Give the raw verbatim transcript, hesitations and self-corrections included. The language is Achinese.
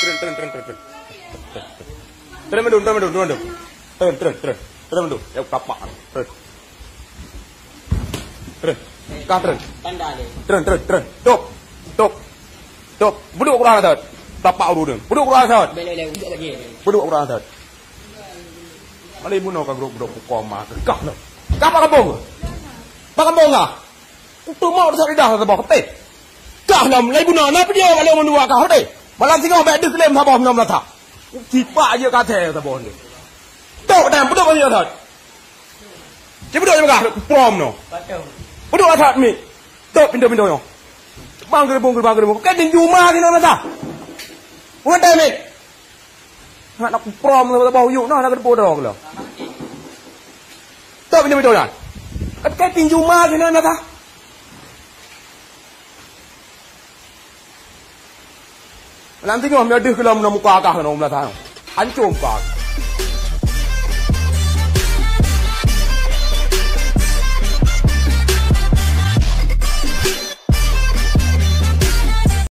Tren, tren, tren, tren, tren. Tren mandum, tren mandum, tren mandum. Tren, tren, tren. Tren mandum. Ya, tapak. Tren. Tren. Kah tren. Tanda dia. Tren, tren, tren. Top. Top. Top. Beduk kurang atas. Tapak urut dia. Beduk kurang atas. Boleh, boleh, untuk lagi. Beduk kurang atas. Malai bunoe ka grob-grob pukoma kah lom. Kah bak kampung? Bak kampung kah? Kutu mau sa lidah saboh kepeh. Kah lom, lai bunoe na peue jaweueb lôn mandua kah teuh. Malam singoh bèk deuh lom saboh nyoe meulata. Sipak jeuet ka thèe saboh ni. Tok dan peuduek bak nyoe that. Cit peuduek nyoe kah prom no. Peuduek that mi. Tok pintoe-pintoe nyoe. Bang geureubeung, geureubeung, geureubeung. Kan di juma keunoe meulata. Bukan teuh mi. Hana kuprom lé bak uyuek na, na geuteupeue droe keuh lom. Tok pintoe-pintoe nyan. Ka teuka pinjuma keuh na, na ka. Lam teungoh meudeuh keuh lom na muka kah na, meulata. Ancôm kah.